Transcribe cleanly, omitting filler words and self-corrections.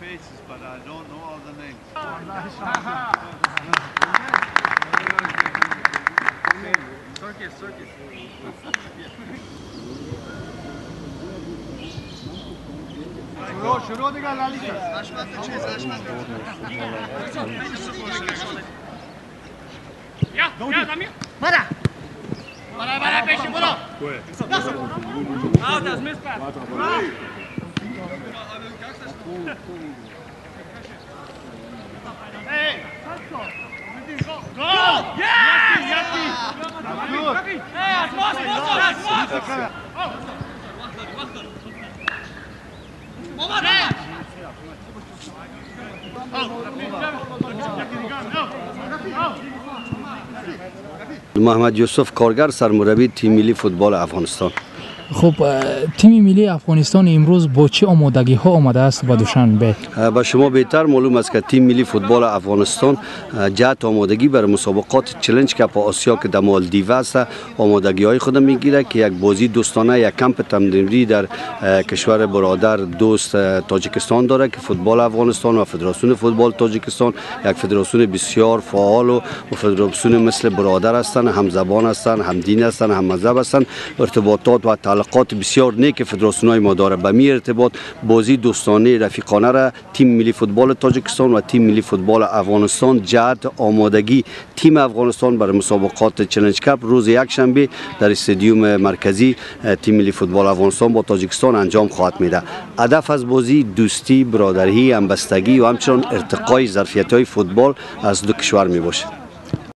Faces, but I don't know all the names. Circus, circus. شروع دیگه لالی. Ja, ja, Samir. Mara. Mara, mara, peşin bunu. Out, mispass. Hey, go! Yes! Hey, Asmus, Asmus, Asmus! محمد یوسف کارگر، سرمربی تیم ملی فوتبال افغانستان. Хуб, тими миллии Афғонистон имрӯз бо чӣ омодагиҳо омадааст ба Душанбе? Ба шумо беҳтар маълум аст, ки тими миллии футболи Афғонистон ҷиҳати омодагӣ барои мусобиқоти Challenge Cup Осиё, ки дар Малдив аст, омодагиҳои худро мегирад, ки як бозии дӯстона, як камп тамринӣ дар кишвари бародар дӯст Тоҷикистон дорад, ки футболи Афғонистон ва федератсиони футболи Тоҷикистон як федератсиони бисёр фаъол ва федератсиони мисли бародар ҳастанд, ҳамзабон ҳастанд, ҳамдин ҳастанд, ҳаммазҳаб ҳастанд. Иртиботот ва تعلقات بسیار نیک فدراسیون‌های ما داره. به می ارتباط بازی دوستانه رفیقانه را تیم ملی فوتبال تاجیکستان و تیم ملی فوتبال افغانستان جهت آمادگی تیم افغانستان برای مسابقات Challenge Cup روز یکشنبه در استادیوم مرکزی تیم ملی فوتبال افغانستان با تاجیکستان انجام خواهد میده. هدف از بازی دوستی، برادری، همبستگی و همچنین ارتقای ظرفیت‌های فوتبال از دو کشور می باشه.